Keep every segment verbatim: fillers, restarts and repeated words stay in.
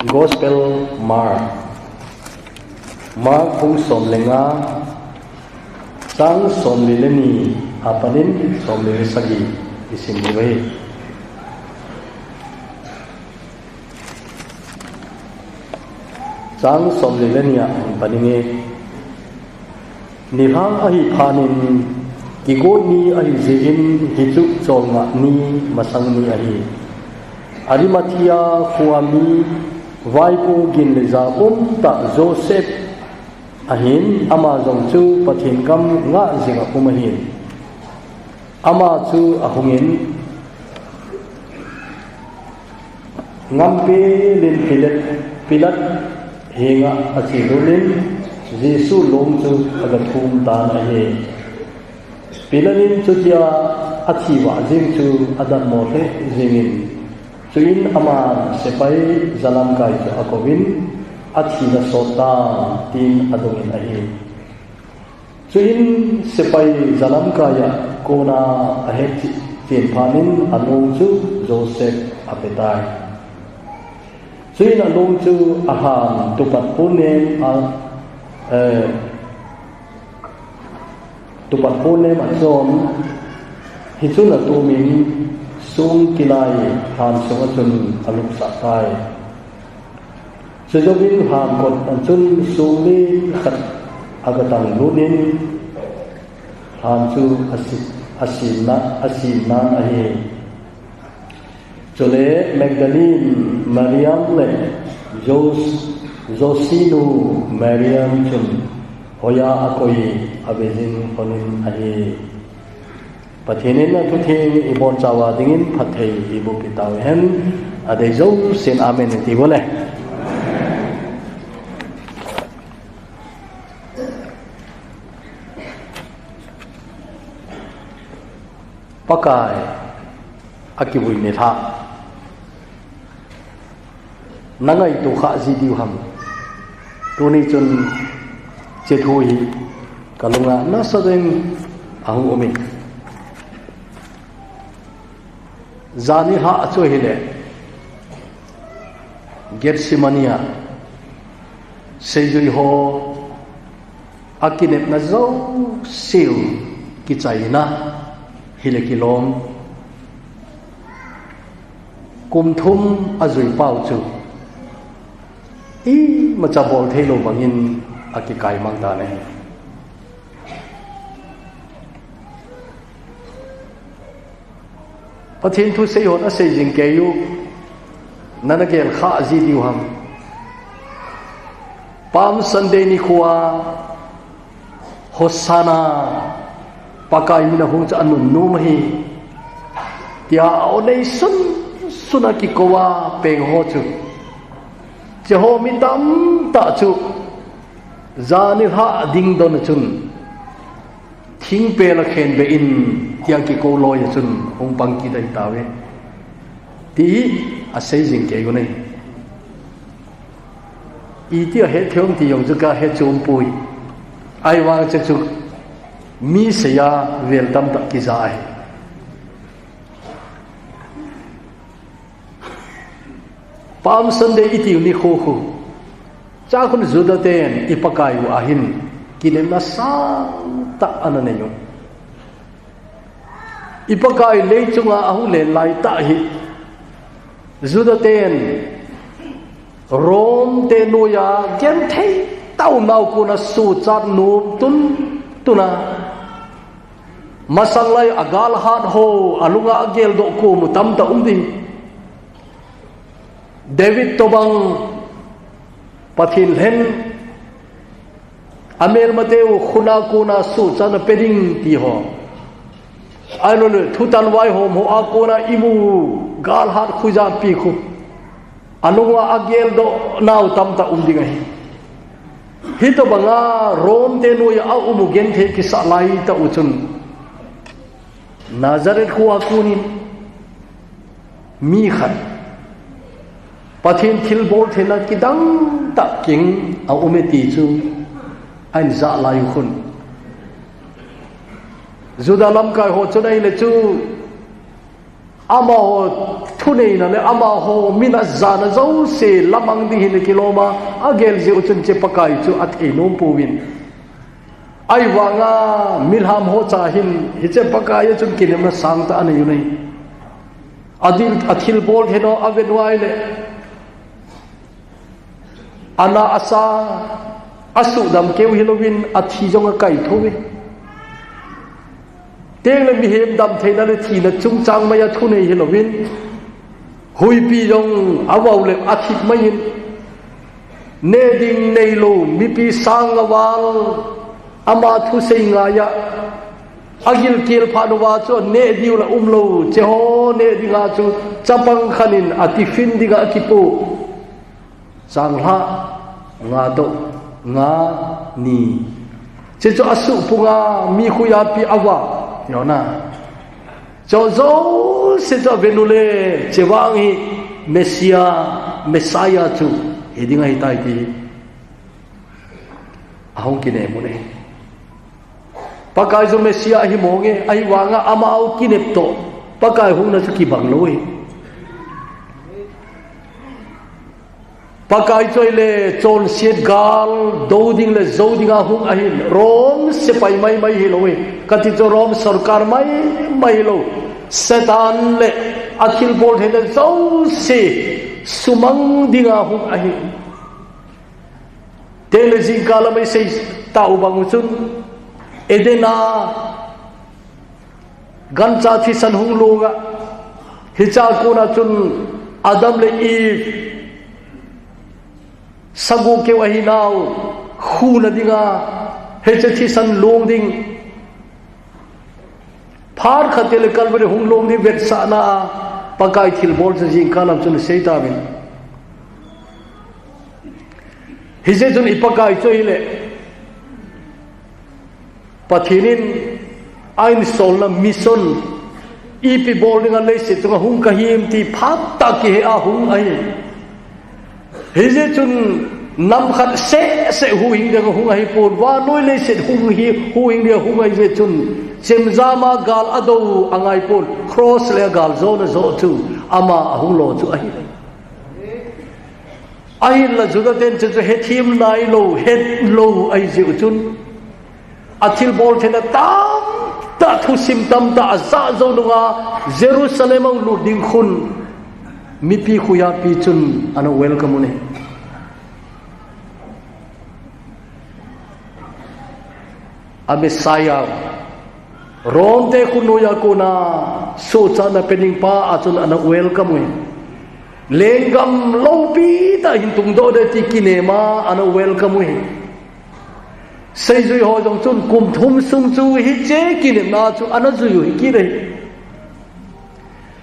Gospel Mark. Mark bung som le nga, chang som li le ni apanin som li le sagi isim diu ahi. Chang som li le ni a apanin e. Nilhang ahi phanin, kigot ni ahi jeh in, hichu cholngah ni masang ni ahi. Arimathea khua mi vaipo gin le ja umtah Joseph ahin, ama jong chu Pathen gam ngah jing a um ahin. Ama chu ahungin, Ngampi lin Pilat, Pilat henga achelut in, Jesu long chu aga thum tan ahi. Pilat in chutia athi vah jeng chu adatmo lheh jengin, chuin aman sepai jalamkai chu akouvin, athina sot tan, tin adongin ahi. Chuin sepai jalamkai a kona ahet chen phanin along chu Joseph apetai. Chuin along chu alhan tupat pon nem a, eh, tupat pon nem a chon, hichun atumin song kilai lhan sunga chun alupsah tai. Chujouvin lhan kot a chun song li khat aga tanglut in, lhan chu asi, asinna, asinnan ahi. Chule Magdalene Mariam le Jos-, Josinu Mariam chun hoiya akoi a avejing lhonin ahi. Pathen in athutheng ibonchauva dingin phatthei eiboh peh tauhen, adei jousen amen iti bole. Pakai akivui nilhah. Na ngaito kha ji diu ham. Tuni chun hiche thu hi kalunga nasa ding ahung umin. Jan nilhah chu ahile Gethsemane a seijui ho akinepna jouseu kichaina hile kilom. Kum thum ajui pau chu imacha bol theilou bangin akikai mang tan ahi. Pathen thu seihon asei jing kei u, nana gel kha ji diu ham. Palm Sunday nikhoa, Hosanna, Pakai mina hung chu anunnom ahi, tia a-o nei sunsun a kikouva peng ho chu, hiche ho mi tamtah chu jan nilhah ding don a chun thingpel a khenbeh in, tia kikou loi a chun hung pang kit ahi tauve, ti asei jing kei u ahi. Iti ahet thei um ti jong chu kahet chu umpoi. Ahivang chu chu mi seiya vel tamtah kija ahi. Palm Sunday iti u nikho khu, chukhun Juda ten i Pakai u ahin kinepna sangtah ana nei u. I Pakai leichunga ahung len laitah hi, Juda ten Rom te noiya genthei tah umnau kona suhchat nom tun tuna, masang lai a galhat ho, alunga ageldoh kom u tamtah um ding. David tobang Pathen lhen, amelmateu khut a kona suhchatna pe ding ti ho, ahilouleh thutan vaihom ho a kona imu galhat khuijapi khu, alunga ageldoh nau tamtah um ding ahi. Hitobanga Rom te noiya aum u genthei kisah laitah u chun, Nazareth khoa konin mi khat Pathen thilbol theina kidang tah keng aume ti chu ahin jah lai u khun, Juda lamkai ho chun ahile chu Amaho thuneina le amaho mina jana jouse lamang ding hi ana kilom a, agel jeh u chun hiche Pakai chu athei nom pouvin. Ahivanga milham ho cha hin hiche Pakai a chun kinepna sangtah anei u ahi. Adil, athilbol thei ho aven uva ahile, ana asa, asuhdam keu hilouvin, athi jong akaithou ve. Tengle mihem damtheina le thina chungchang maiya thunei hilouvin, huipi jong avau le athip maiyin, neh ding neilou, mipi sang aval, ama thusei ngaiya, agilkel phat uva chu neh diu la umlou, hiche ho neh dinga chu chapang khat in atiffin dinga akipoh. Changlhah, nga doh, nga ni. Hiche chu asuhpunga mi khoiyapi ava, jona. Hiche jouse chu aven uleh, hiche vang hi Messiah, Messiah chu hiding ahitai ti ahung kinem u ahi. Pakai chu Messiah ahi mong e, ahivanga amaho kinep toh Pakai hungna chu kibang lou e. Pakai chu ahile chonset gal do ding le jou dinga hung ahin, Rome sepai maimai hilou e. Kati chu Rome sorkar maimai hilou, Satan le athilbol theina jouse sumang dinga hung ahin. Tengle jingkah lam a isei tah u bang u chun, Eden a gancha thisan hung long a, hichea kona chun Adam le Eve sagoh keu ahinau khuna dinga, hiche thisan long ding. Phat khat teng le Calvary hung long ding vetsahna a Pakai thilbol chu jingkah lam chun sei tauvin. Hijeh chun i Pakai chu ahile, Pathen in ahin solna mission, ipi bol dinga leiset chunga hung kahim ti phatah a kihe a hung ahi. Hijeh chun nam khat seh seh huhhing dinga hung ahipon, vannoi leiset hung hi, huhhing dinga hung ahi jeh chun, chemjam a gal adou angaipon, cross le agal jona joh chu ama ahung lo chu ahi. Ahinla Juda ten chu, chu hethem nailou, hetlou ahi jeh u chun, athilbol theina tamtah, thusim tamtah ajah jou nunga Jerusalem a lut ding khun mipi khoiyapi chun ana welcome u ahi. A Messiah, Rome te khutnoiya kona sohchatna pe ding pa a chun ana welcome u ahi. Lenggam loupi tah hin tungdoh ding ti kinem a ana welcome u ahi. Seijui ho jong chun kum thum sung chu hiche kinepna chu ana jui u ahi kit e.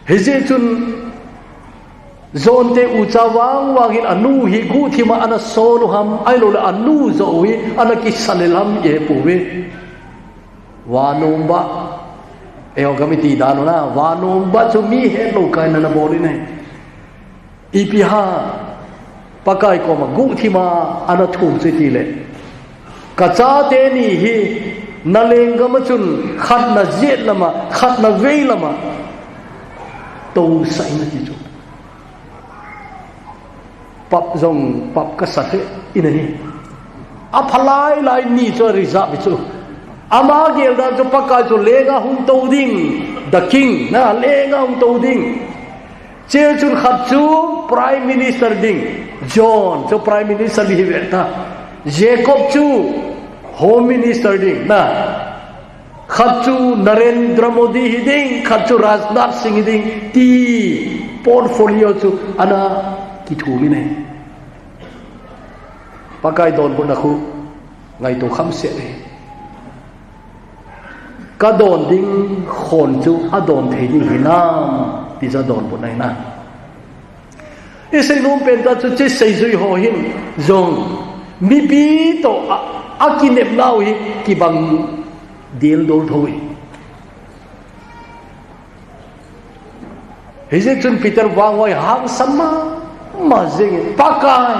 Hijeh chun John te ucha vangvang hin anu hi guhthim a ana sol u ham, ahilouleh anu joh u hi ana kisalel ham i hepouve. Vanom bah, eiho gam iti dan u na, vanom bah chu mi hetlou kaina ana bol in ahi. Ipi ham, Pakai koma guhthim a ana thum chu itileh, ka chate ni hi na lenggam a chun khat na jet lam a, khat na vei lam a tousah in ati chu. Pap jong pap kasa lheh in ahi. Aphalai lai ni chu a reserve chu. Ama geldan chu Pakai chu lenga hung tou ding, the king, na lenga hung tou ding. Hiche chun khat chu Prime Minister ding, John chu Prime Minister ding hi ve ta. Jacob chu Home Minister ding, na. Khat chu Narendra Modi hi ding, khat chu Rajnath Singh hi ding, ti portfolio chu ana kithum in ahi. Pakai donbutna khu ngaito kham seh e. Ka don ding khon chu adon thei ding hinam, ti chu adonbutna ahi na. I seinom pen tah chu hiche seijui ho hin jong mipi toh a, akinepnau hi kibang dildol thou e. Hijeh chun Peter vang hoi hangsan mama jeng in, Pakai,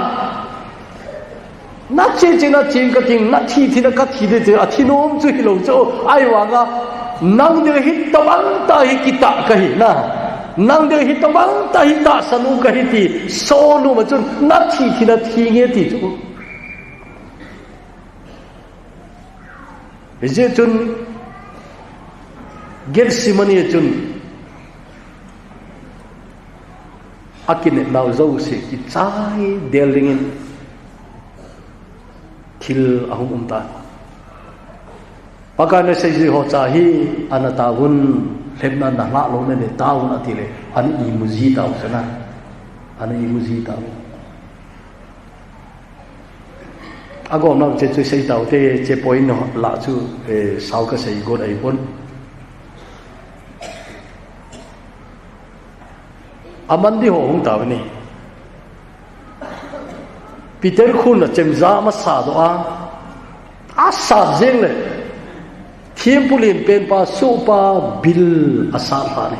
na che che na cheng ka ting, na thi thi na ka thi ding, athinom chu hilou chu, ahivanga nang ding hi tobang tah hi kitah kahi na. Nang ding hi tobang tah hi tahsan u kahi ti, sonu ma chun, na thi thi na thi nge ti chu. Hijeh chun, Gethsemane chun, akinepnau jouse kichai del dingin, thil ahung um tan. Pakai na seijui ho cha hi, ana taovun, lhepna na lha lou na le taovun ati le, ana imu ji tao sana. Ana imu ji tao. Agomna che chu sei tao te, che point la chu, eh, sao ka sei got ahi pon. Aman di ho hung tao ni. Peter khun a chemjam asa doh a, asa jeng le, thempu lenpen pa sohpa bil asa lha ni.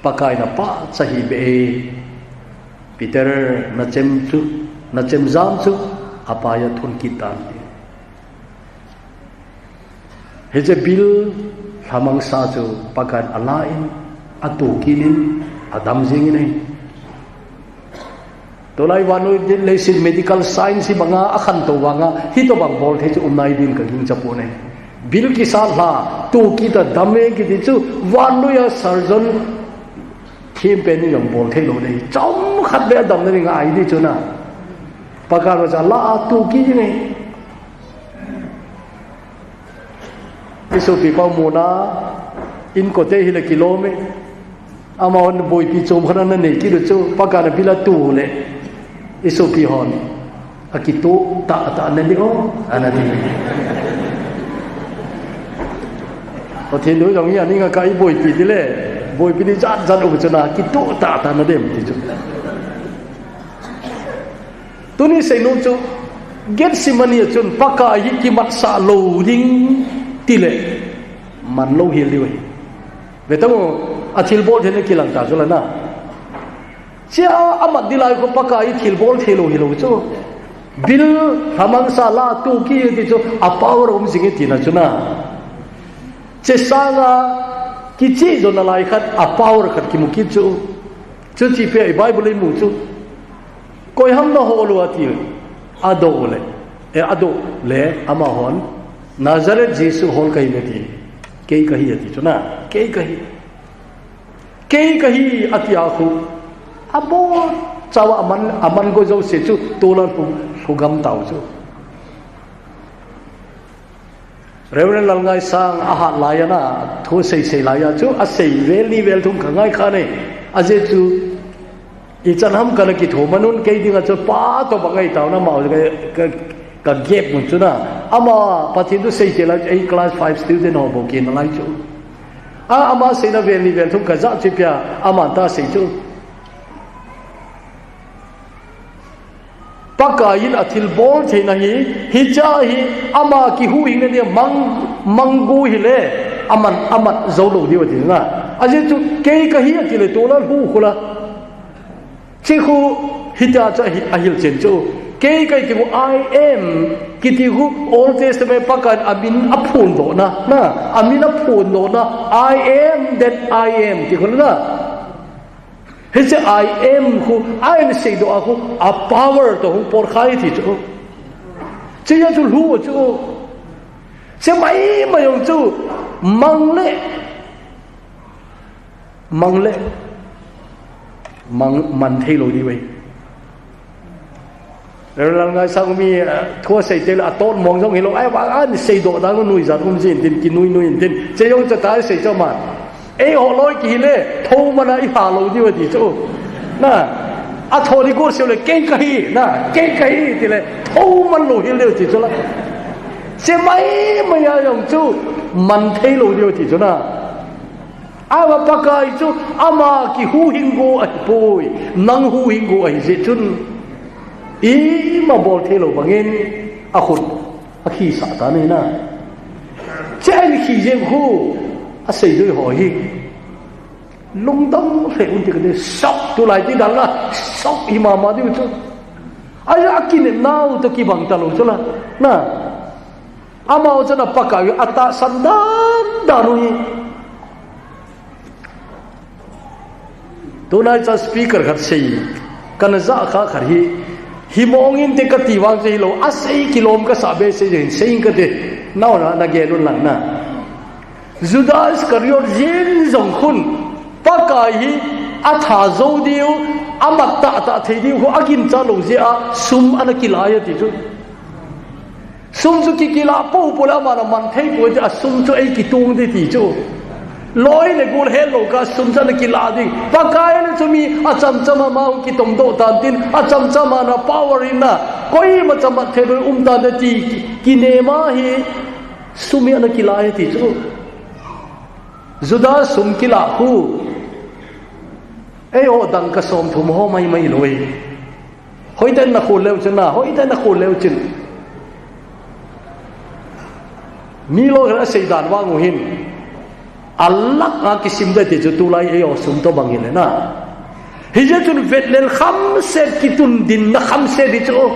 Pakai na pahcha hih beh e, Peter na chem chu, na chemjam chu, apai a thun kit tan. Hiche bil lhamangsa chu Pakaiyin ala in, atoh kit in, adam jing in ahi. Tulai vannoi leiset medical science hi banga akhantou vanga, hitobang bol thei chu um nai din ka gingcha pon ahi. Bil kisat lha, toh kit a dam e kiti chu, vannoi a surgeon thempen in jong bol thei lou ding. Chomkhat beh a damna ding ahi di chu na. Pakai vahcha la a toh kit in ahi. I sopipa muna, inkote hile kilom e. Amahon boipi chom khat ana nei kit u chu, Pakai na bil a toh le. I sopi hon, akitoh tahtah na di o, ana ti. Pathen thu jong hi aning a ka i boipi di le, boipi di jat jat u chu na, kitoh tahtah na dem ti chu. Tuni seinom chu, Gethsemane a chun Pakai hi kimatsah lou ding ti le, man lou hel diu ahi. Ve tang u, athilbol theina kilang ta chu la na. Chia amat di lai khu Pakai hi thilbol thei lou hilou chu. Bil lhamangsa la toh kit ti chu, a power um jing e tina chu na. Che sanga kicheh jona lai khat, a power khat kimu kit chu. Chuti peh a i Bible a i mu chu. Koi ham na hol u ati. Adoh le. E adoh le amahon. Nazareth Jesu hol kahi ati. Kei kahi ati chu na. Kei kahi. Kei kahi ati a khu. Abon chauva aman, aman go jouse chu. Tol'a lhu, lhu gam tau chu. Reverend Lalngaisang ahat lai a na, thu sei sei lai a chu, asei vel ni vel thum ka ngai kha ne. Ajeh chu, ichan ham kana kitho manun kei dinga chu pa toh bang ngai tao na ma ka, ka, ka gap mun chu na. Ama Pathen thu sei te lai, ei class five student ho bou kina lai chu. A, ama seina vel ni vel thum ka ja chu pia, ama ta sei chu. Pakaiyin athilbol theina hi, hiche hi ama kihuhhingna dia mang, mang go hile, aman, amat jou lou diu ati na. Ajeh chu, kei kahi ati le tol'a lhu khu la. Che khu, hitia chu ahi, ahil chen chu. Kei kahi ti khu I am, kiti khu Old Testament Pakaiyin amin aphondohna, na, amin aphondohna, I am that I am, ti khu la na. Hiche I am khu, I am seidoh a khu, a power toh hung por khai ti chu. Che a chu lhu chu. Che mai mai jong chu, mang le, mang le, mang, man thei lou diu ahi. Reverend Lalngaisang mi, eh, thu asei te le atot mong jong hilou, ai, va, an seidoh dan u nuijat um jin tin, kinui nui in tin, che jong cha ta sei cho man. Eiho loi kihi le, tho mana i ha lou diu ti chu. Na, atho di go seiu le, kei kahi, na, kei kahi ti le, tho man lou hel diu ti chu la. Che mai mai a jong chu, man thei lou diu ti chu na. Ahivang Pakai chu ama kihuhhing go ahipoi, nang huhhing go ahi jeh chun, ima bol thei lou bangin akhut akhisah tan ahi na. Che ahin khi jeng khu, aseijui ho hi. Lungdong lheh un ti kati, shock tulai ti dan la, shock hi mama diu chu. Ahi a kinepnau toh kibang talou chu la. Na. Amaho chun a Pakai u atahsan dan dan u hi. Tunai cha speaker khat sei, kana ja kha khat hi, hi mong inte kati vang chu hilou, asei kilom kasah behseh jeh in sei inte kati, nao na, nagel un lang na. Judas Iscariot jeng jong khun, Pakai hi atha jou diu, amat tah tah thei diu khu agincha lou jeh a, sum ana kilai ati chu. Sum chu kikila popo le aman aman thei poi ti a, sum chu ei kitung ding ti chu. Loi le gol helou kah a sum chu ana kila ding. Pakai le chu mi achamcham a ama hung kitomdoh tan tin, achamcham a ana power in a, koima cha mat thei lou um tan ti ki, kinem a hi sum hi ana kilai ti chu. Judas sum kila khu. Eiho dangka somthum ho maimai lou e. Hoitah in nakhol leu chun na, hoitah in nakhol leu chun. Mi loi khat asei dan vang u hin, alak a kisim ding ti chu tulai eiho sum tobang hile na. Hijeh chun vet lel khamset, kitun dinna khamset hi chu.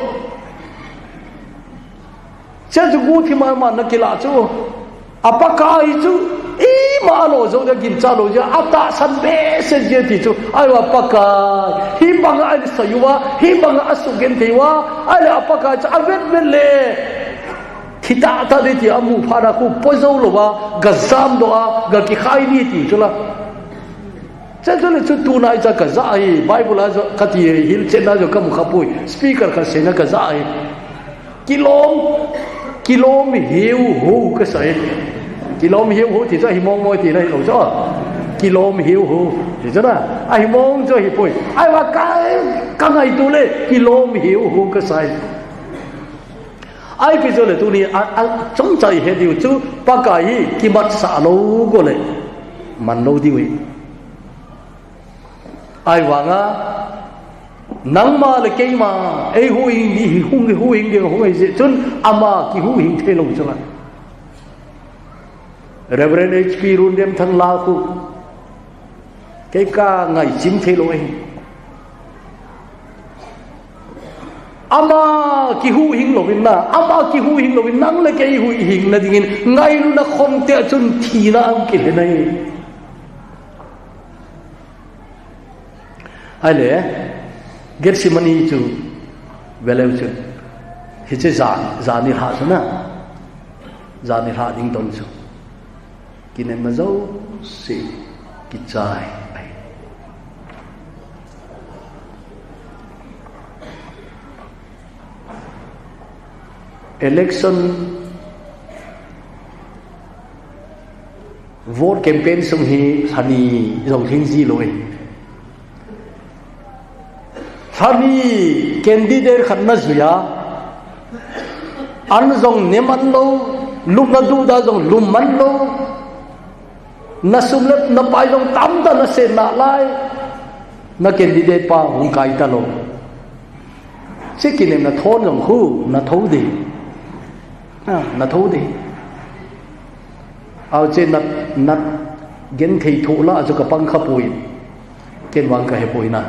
Chea chu guhthim a ama na kila chu. A Pakai chu, ima alo jou dia gincha lou jeh a, atahsan behseh jeh ti chu. Ahivang a Pakai, hibang a ana sei uva, hibang a asugenthei uva, ahile a Pakai chu avet vet le. Thi tah tah ding ti amu phat a khu po jou louva, ga jamdoh a, ga kikhai ding ti chu la. Chea chu le chu tunai cha kaja hi, Bible a jong kati hi, hilchen a jong kamu khapoi, speaker khat seina kaja hi. Kilom, kilom hiu hu kasah e. Kilom hiu hu ti chu ahi mong mong tina hilou chu. Kilom hiu hu ti chu na. Ahi mong chu ahipoi. Ahivang ka, kangaito le kilom hiu hu kasah e. Ipi jeh le tuni a, achomcha ihet diu chu Pakai hi kimatsah lou go le man lou diu hi. Ahivang a, nangma le keima, eihuhhing ding, hung huhhing ding, hung ahi jeh chun, ama kihuhhing thei lou chu la. Reverend H P Rundemthang la khu, kei kangaichat thei lou ahi. Ama kihuhhing louvin na, ama kihuhhing louvin, nang le kei huhhingna dingin, ngailutna khomte a chun thina ahung kile nai. Ahile, Gethsemane chu, veleu chu. Hiche jan, jan nilhah chu na. Jan nilhah ding don chu. Kinemna jouse, kichai ahi. Election vote campaign sung hi lhani jong lhing ji lou e. Lhani candidate khat na jui a, an jong ne man lou, lupna duhda jong lum man lou, na sum le na pai jong tamtah na sen nalai, na candidate pa hung kai talou. Hiche kinemna thon jong khu, na thou ding. Ha, na thou ding. Aw che na, na genthei thoh lah a chu ka pang khapoi. Ken vang ka hepoi na.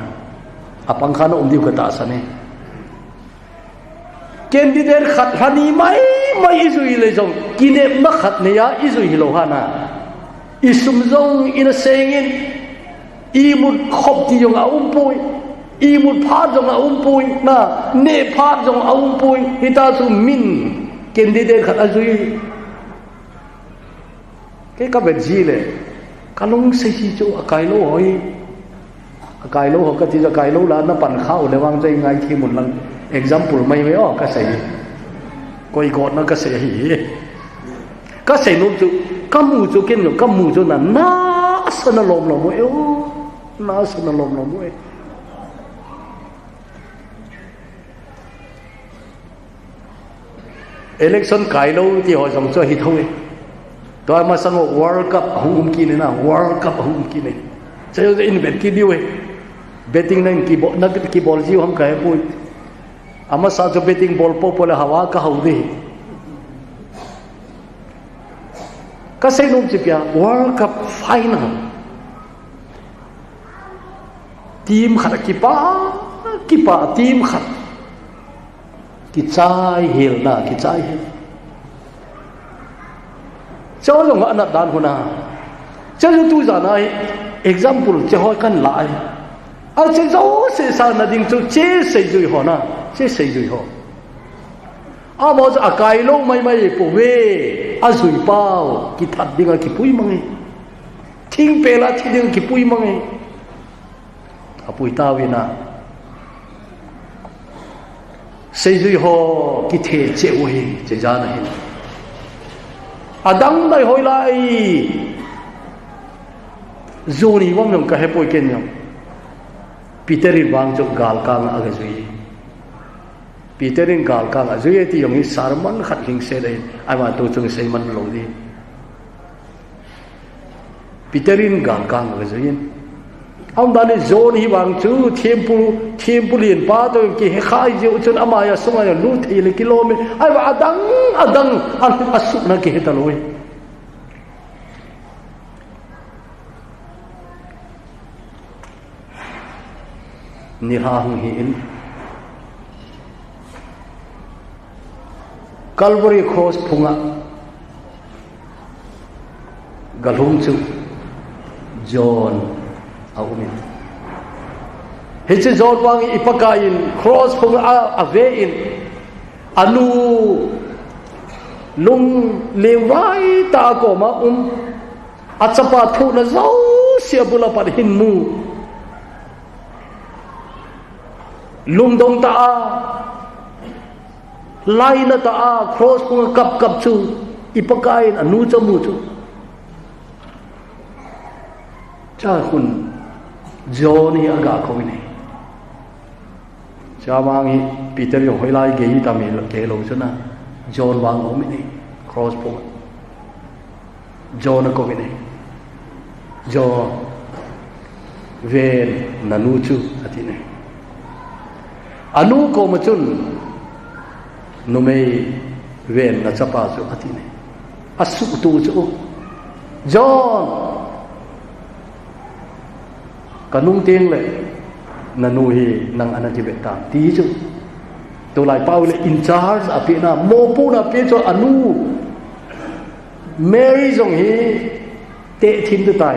A pang kha na um diu ka tahsan e. Candidate khat lhani mai mai i jui le jong, kinemna khat nei a i jui hilou hana. I sum jong ina seng in, imut khop ti jong aumpoi, imut phat jong aumpoi, na, neh phat jong aumpoi, hitia chu min candidate khat ajui. Kei ka vet ji le, ka lungset hi chu akai lou ho hi. Akai lou ho kati chu akai lou lah a na pan kha u le vang chu i ngaithem un lang. Example mai mai o ka sei. Koi got na ka sei hi. Ka sei nom chu, ka mu chu ken jong, ka mu chu na, nasa na lom lom u e o. Nasa na lom lom u e. Election kai lou ti ho jong chu ahi thou e. Tua masang World Cup ahung um kit e na, World Cup ahung um kit e. Chu in bet kit diu e. Betting na in kibol, na kibol jiu ham ka hepoi. Amasa chu betting bol popo le hava ka hou ding. Ka sei nom chu ipi a, World Cup final. Team khat a kipa, kipa team khat. Kichai hel na, kichai hel. Chao jong anat dan huna. Chao jong tu jana hi example che hoi kan lai. A che jo se sa na ding chu che seijui ho na. Che seijui ho. Amaho chu akai lou maimai pouve. Ajui pau kithat dinga kipui mange. Thingpel a thi dinga kipui mange. Apui tauvin a. Seijui ho kithe cheh u hi, che jana hin. Adang dai hoi lai. Juni vang jong ka hepoi ken jong. Peter in vang chu galkang a aga jui. Peter in galkang a jui ti jong hi sermon khat hing se dai. Ai ma tu chung sei man lou di. Peter in galkang a jui in. Aum dan in John hi vang chu thempu, thempu lienpa toh kihe kha jeh u chun ama a sunga jong lut thei le kilom e. Ai va adang, adang, a, asuna kihe talou e. Nilhah hung hi in. Calvary cross phunga galhung chu John aum in. Hiche John vang hi i Pakai in cross phunga a, ave in. Anu lung lengvai tah a koma um. Achapa thohna jouse abul a pat hin mu. Lungdong tah a, lainat tah a, cross phunga kap kap chu, i Pakai in anu chu amu chu. Chua khun, John hi aga kou in ahi. Chua vang hi Peter jong hoilai gei tam hi kei lou chu na. John vang aum in ahi, cross phunga. John akou in ahi. John, ven nanu chu, ati in ahi. Anu koma chun, numei ven nachapa chu, ati in ahi. Asuhtoh chu, John, kanung teng le, nanu hi nang ana kivet tan, ti chu. Tulai pau le in charge apehna, mopohna apeh chu anu. Mary jong hi tehthim tu tai.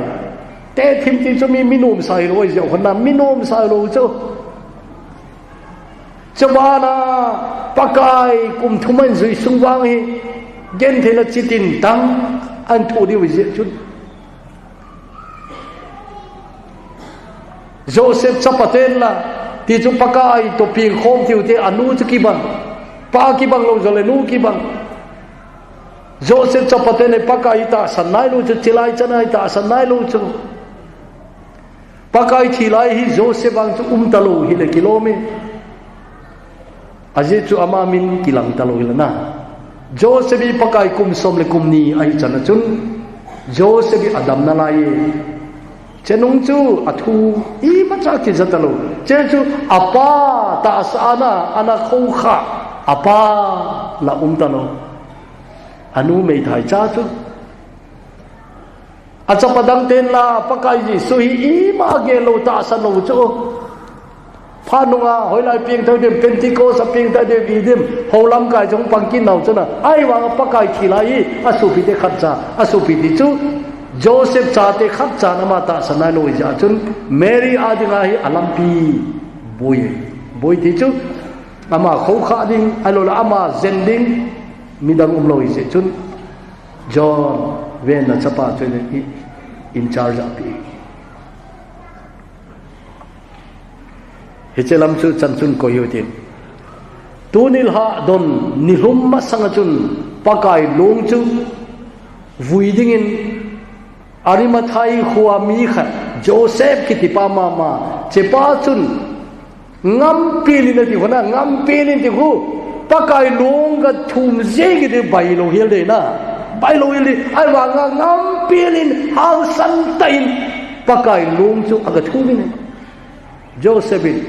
Tehthim ti chu mi, mi nomsa hilou, ijeh uvin na mi nomsa hilou chu. Chubana Pakai kum thum ahin jui sung vang hi gentheina chitin tang ahin thoh diu ijeh chun. Joseph chapa ten la, ti chu Pakai toh pengkhom tiu te, anu chu kibang. Pa kibang lou jole nu kibang. Joseph chapa ten le Pakai tahsan nailou chu, chilai chana tahsan nailou chu. Pakai thi lai hi Joseph vang chu um talou hile kilom e. Ajeh chu ama min kilang talou hile na. Joseph hi Pakai kum som le kum ni ahi chan a chun, Joseph hi adam nalai e. Chenung chu athu imacha kija talou. Che chu apa tahsa ana, ana khoukhah, apa la um talou. Anu meithai cha chu. Achapa dang ten la, Pakai Jesu hi ima gel lou tahsan lou chu. Phat nunga, hoilai pengthah dem, Pentecost a pengthah dem, i dem, hou lamkai jong pang kit nau chun a. Ahivang a Pakai thi lai hi, asopi te khatcha, asopi ti chu, Joseph chate khatcha in ama tahsan nailou ijeh chun, Mary a dinga hi alampi boi, boi ti chu, ama khoukhah ding, ahilou le ama jen ding, midang umlou ijeh chun, John, ven nachapa chu in charge ape. Hiche lam chu chan chun koi hiu tin. Tuni nilhah don nilhum masang a chun Pakai long chu vui dingin Arimathai khoa mi khat Joseph kitipa mama, chepa chun Ngam pelin ati khu na, ngam pelin ti khu. Pakai long ga thum jeng kiti bailou hel de na. Bailou hel de, ahivang a ngam pelin hangsan tah in Pakai long chu aga thum in. Joseph in.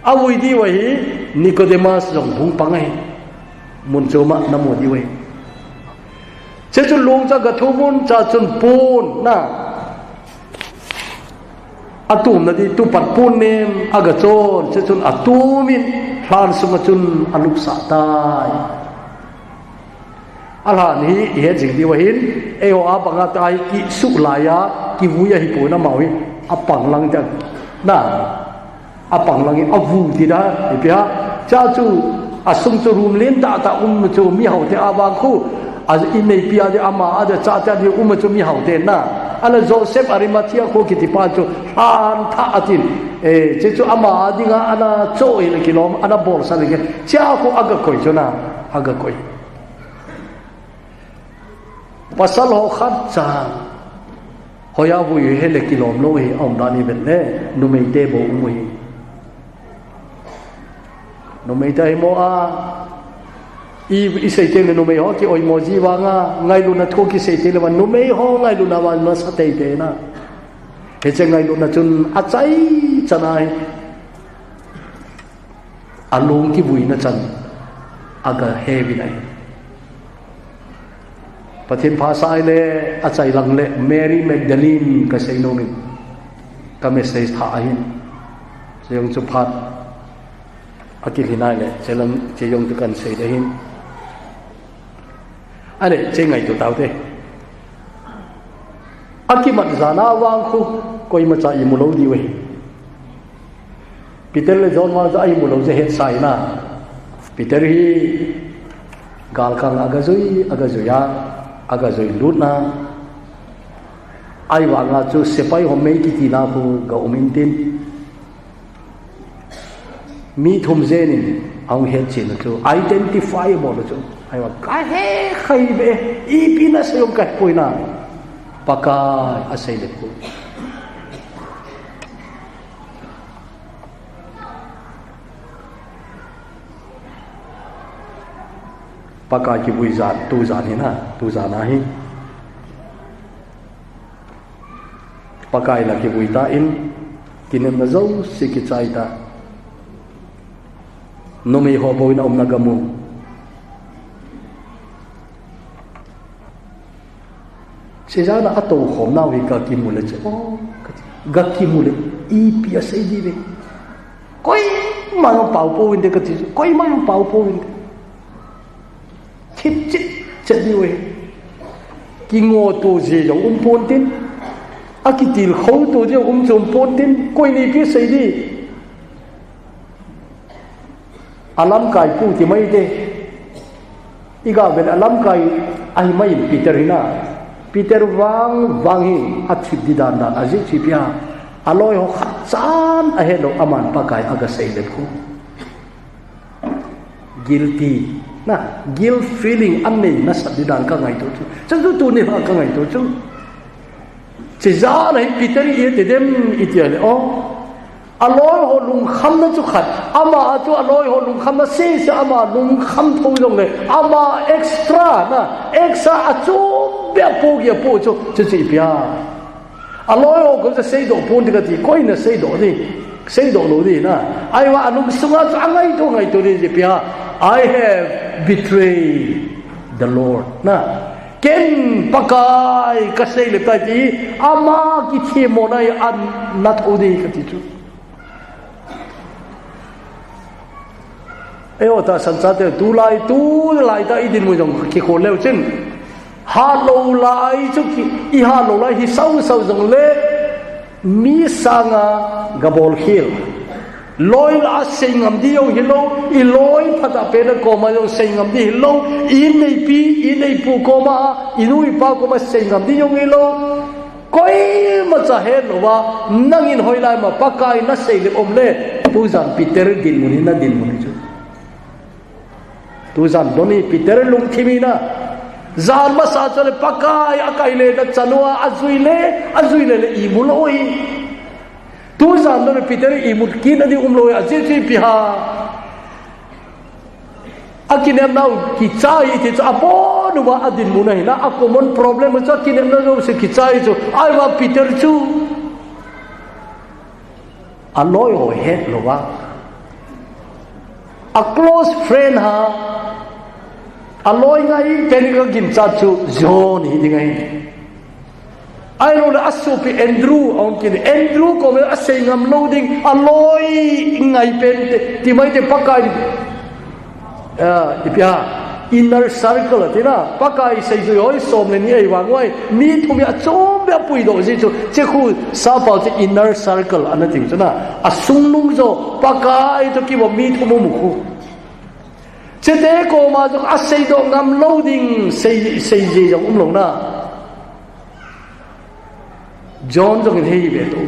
Avui diu ahi Nicodemus jong hung pang ahi. Mun chom a namu diu ahi. Che chu long chu aga thum un, cha chun pon na. Atumna di tupat pon nem aga chon, che chun atum in lhan sunga chun alupsah tai. Alhan hi ihet jing diu ahin, eiho a banga tai kisuh laiya, kivui ahi pon amau hi, apang lang te, na, apang lang hi, avu ti da, ipi ham, cha chu, asung chu room lentah tah um chu mihao te avang khu, a ineipi a di ama a di chate a di um chu mihao te na, ala Joseph Arimathea khu kitipa chu, lhan thah atin, e, che chu ama a dinga ana cho le kilom, ana bolsa le ke, cha khu aga koi chu na, aga koi. Pasal ho khat cha. Hoiya vui hi le kilom lou hi, aum dan hi vet le, numei te bou um u hi. Numei te hi mo a, i, isei teng le numei ho ki oimo ji vanga, ngailutna thu kisei teng le vang, numei ho ngailutna vang nasa teitei na. Hiche ngailutna chun achai chan ahi. Alung kivuina chan, aga he uvin ahi. Pathen pha sa ahile, achai lang le Mary Magdalene kasei nom in, ka message thah ahin. Chejong chu phat akilhin ahile, chelang, chejong chu kan sei ding ahin. Ahile, che ngaito tau te. Akimat jan a vang khu, koimacha imu lou diu ahi. Peter le John vang chu a imu lou jeh a hetsa ahi na. Peter hi galkang aga jui, aga jui a, aga jui lut na. Ahivanga chu sepai ho mei kitina khu ga um intin. Mi thum jen in ahung hetchen u chu, identify abol u chu. Ahivang, ka he kha e, ipi nasei u kahepoi na. Pakai asei le khu. Pakai kivui jan, tu jan hi na, tu jan ahi. Pakai lah kivui tan, kinepna jouse kichai tan. Numei ho bou in aumna ga mu. Chejana atoukhom nau hi ga kimu le che, o, kati, ga kimu le, ipi asei diu ve. Koima jong pao pouvinte kati, koima jong pao pouvinte. Thip chet chet diu ahi. Kingoh to jeh jong um pontin. Akitilkhou to jeh jong um chom pontin. Koi in ipi asei diu. Alamkai pu ti mai te. Iga vel alamkai ahi mai in Peter hi na. Peter vang vang hi athip di dan dan ajeh chu ipi ham. Aloi ho khat chan ahet lou aman Pakai aga sei le khu. Guilty. Na, guilt feeling anei nasat di dan ka ngaito chu. Chu chu tuni a ka ngaito chu. Chejana hi Peter in iti dem iti le o. Aloi ho lungkhamna chu khat. Ama chu aloi ho lungkhamna sese ama lungkham thou jongle. Ama extra na, extra achom bep po gi apo chu. Chu chu ipi ham. Aloi ho koma seidoh ponte kati, koi in aseidoh di, seidoh lou di na. Ahivang alungsunga chu angaito, ngaito di ipi ham. I have betrayed the Lord. Na. Ken Pakai kasei le tai ti, ama kithemmona hi ana thou di kati chu. Eiho tahsan chate, tulai, tulai tah i dinmun jong kikhol leu chun. Hat lou lai chu ki, i hat lou lai hi sau sau jongle, mi sanga ga bol khel. Loi lah a sei ngam di jong hilou, i loi phatah pen a koma jong sei ngam di hilou, i inneipi, i inneipu koma, i nu i pa koma sei ngam di jong hilou. Koimacha het louva, nangin hoilai ma Pakai nasei le um le, tujan Peter dinmun hi na dinmun hi chu. Tujan don hi Peter lungthim hi na. Jan masa chule Pakai akai le na chanu a, ajui le, ajui le le imu lou hi. Tujan don hi Peter imut kit na di um lou hi, ajeh chu ipi ham. Akinepnau kichai ti chu abon uva adinmun ahi na, a common problem chu akinepna jouse kichai chu, ahivang Peter chu aloi ho het louva, a close friend ha, aloi ngai pen ka ginchat chu John hi ding ahi. Ahilouleh asopi Andrew, aum kit in Andrew koma asei ngam lou ding, aloi ngai pen te, ti mai te Pakai. Ah, ipi ham. Inner circle ati na, Pakai seijui ho hi som le ni ahi vang uva, mi thum hi achom beh a puidoh ji chu, hiche khu sappao chu inner circle ana tiu chu na, asungnung joh, Pakai toh kiva mi thum um u khu. Hiche te koma jong aseidoh ngam lou ding, sei, seiji jong um lou na. John jong in hei ve tu.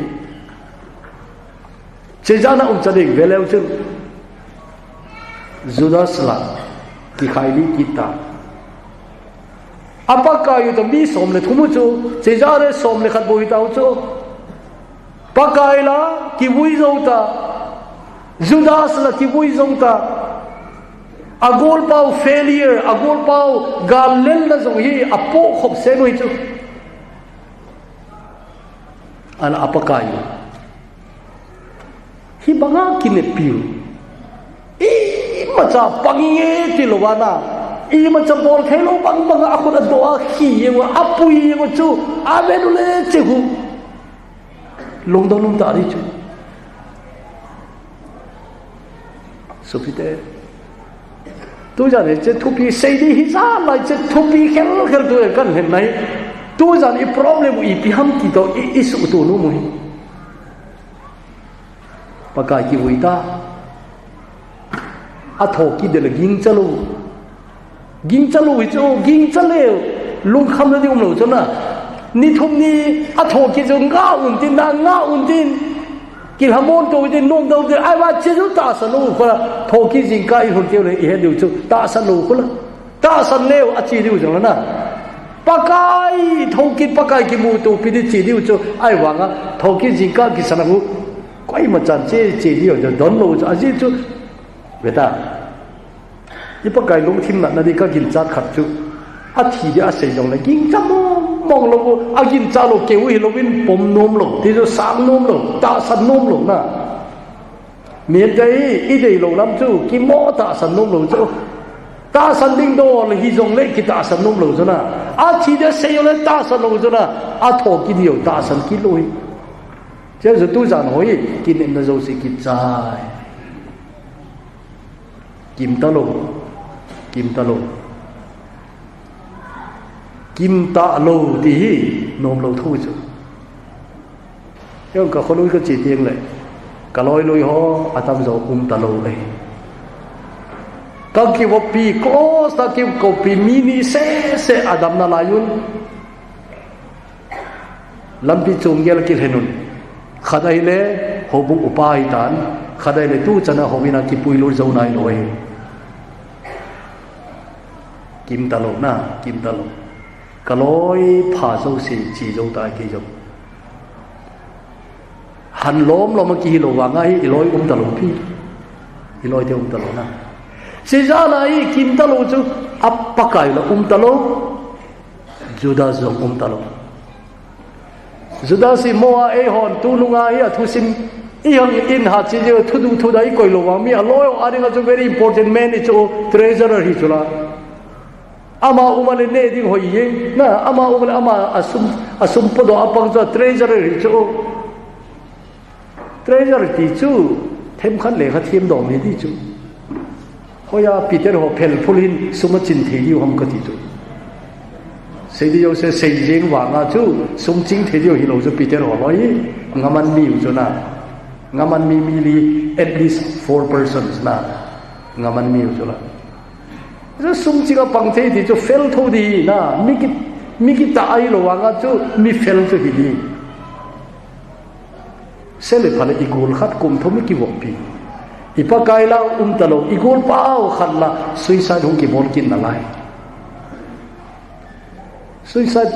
Hiche jana um cha ding ve leu chun. Judas la, kikhai lih kit ta. A Pakai u toh mi som le thum u chu, hiche jana som le khat bou hi tau chu. Pakai la, kivui jou ta. Judas la, kivui jou ta. Agolpau failure, agolpau gal lelna jong hi, apoh khop sen u hi chu. Ana a Pakai u. Hibanga kinepiu. Imacha pang inge ti louva na. Imacha bol thei lou bang banga akhut adoh a khi jeng u, apui jeng u chu. Aven u le hiche khu. Lungdon um ta di chu. Sopite. Tujan hiche thupi sei di hi jan lai hiche thupi khel khel tu kan hen nai. Tujan i problem u ipi ham ti toh i, i suhto nom u hi. Pakai kivui ta. Athoh kit ding le gingcha lou. Gingcha lou hi chu, gingcha leu. Lungkham na ding um lou chu na. Ni thum ni athoh kit chu ngah un tin na, ngah un tin. Kilhamon to tin, nom do tin, ahivang hiche chu tahsan lou khu la. Thoh kit jingkah i lhun keu le, i het diu chu, tahsan lou khu la. Tahsan leu, ache diu jong la na. Pakai, thoh kit Pakai kimuto pi di che diu chu, ahivanga, thoh kit jingkah kisan a khu. Koima chan che, che diu, don lou chu, ajeh chu. Ve ta. I Pakai lungthim natna di ka ginchat khat chu. Athi di asei jong le gingcha mong mong lou, aginchat lou keu hi louvin pom nom lou, ti chu sang nom lou, tahsan nom lou na. Mihem te hi, i dei lou lam chu, kimo tahsan nom lou chu. Tahsan ding dol hi jong le kitahsan nom lou chu na. Athi di asei jong le tahsan lou chu na. Athoh kit diu tahsan kit lou hi. Hiche chu tujan ho hi, kinepna jouse kichai. Kim talou, kim talou. Kim talou ti hi, nom lou thou chu. Jong ka kholui ka che teng le. Ka loi lui ho, atam jo um talou le. Ka kivoppi, close ta kivoppi, mi ni sese adam nalai un. Lampi chung gel kilhen un. Khat ahile, houbung upa ahitan. Khat ahile, tuchan a houin a kipuilut jou nailou ahi. Kim talou na, kim talou. Ka loi pha jouse, che jou ta kei jong. Han lom lom a kihi lou vang ahi, i loi um talou pi. I loi te um talou na. Hiche jana hi kim talou chu, a Pakai la um talou. Judas jong um talou. Judas hi mo a eihon tunung a hi a thusim i hang in ha chi jeh thudu thuda i koi lou vang mi a loi a dinga chu very important man i chu treasurer hi chu la. Ama um a le ne ding hoi jeng na ama um a le ama a sum a sum podoh a pang chu treasurer hi chu. Treasure ti chu, themkhat lekha thiam dom hi ti chu. Hoiya Peter ho phel phul hin sum a chin thei diu ham ka ti chu. Sei di jouse sei jeng vanga chu, sum ching thei diu hilou chu Peter ho loi, ngaman mi u chu na. Ngaman mi mi li, at least four persons na. Ngaman mi u chu la. Chu sum ching a pang thei ti chu fel tho di na, mi ki, mi kitah ahilou vanga chu, mi fel chu hi di. Sele phale i gol khat kum thum i kivoppi. I Pakai la um talou, i golpa u khat la suicide hung kibol kit nalai. Suicide,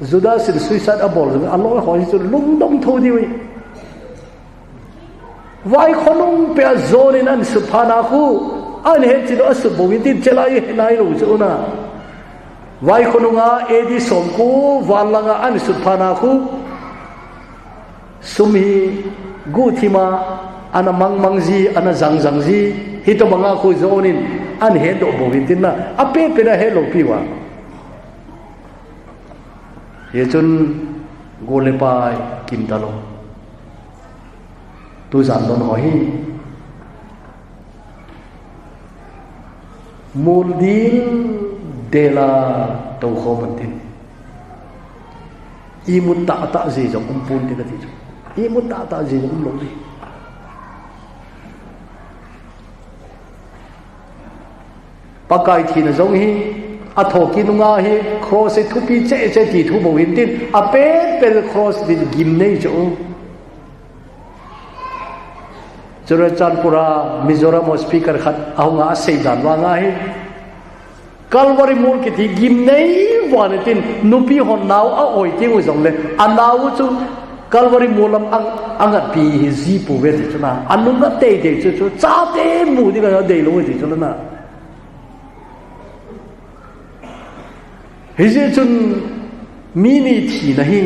Judas in suicide abol jong, aloi ho hi chu lungdong tho diu hi. Vaikhonung peh a John in ahin sutpha na khu, ahin hetchet u asut bou in tin chelai nailou chu na. Vaikhonung a A D somko val langa ahin sutpha na khu, sum hi guhthim a ana mangmang ji, ana jangjang ji, hitobanga khu John in ahin hetdoh bou in tin na, apehpeh na hetlou piu a. Hichun gol le pai kim talou. Tujan don ho hi. Muldil dela tou khom antin. Imut tahtah jeh jong umpon te kati chu. Imut tahtah jeh jong umlou ding. Pakai thina jong hi, athoh kit nunga hi, cross hi thupi cheh cheh ti thu bou hintin, apet pet cross din gimnei chu. Churachandpur a Mizoram a speaker khat ahunga asei dan vanga hi, Calvary mol kiti gimnei vang tin, nupi hon nao a-oi teng u jongle, anao chu Calvary mol lam ang, angatpi hi ji pouve ti chu na. Anung a teitei chu, chu chate mu ding a deilou ti chu na. Hijeh chun mi ni thina hi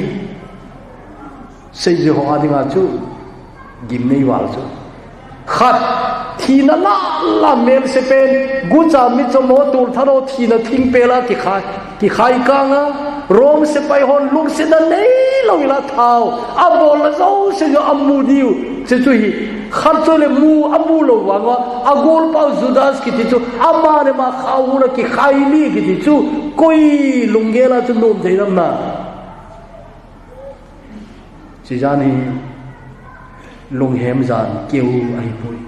seijui ho a dinga chu gimnei val chu. Khat, thina lah lah melse pen, gucha, mitcho, motul thalo thina thingpel a kikhai, kikhai kang a, Rome sepai hon lungsetna neilou ila thao abol la jouse jong amu diu. Chuche chu hi, khat chu le mu, amu lou vang a, agolpa u Judas kiti chu, ama le ama khao hon a kikhai li kiti chu, koi lunggel a chu nom thei nam na. Chuche jan hi lunghem jan keu ahipoi.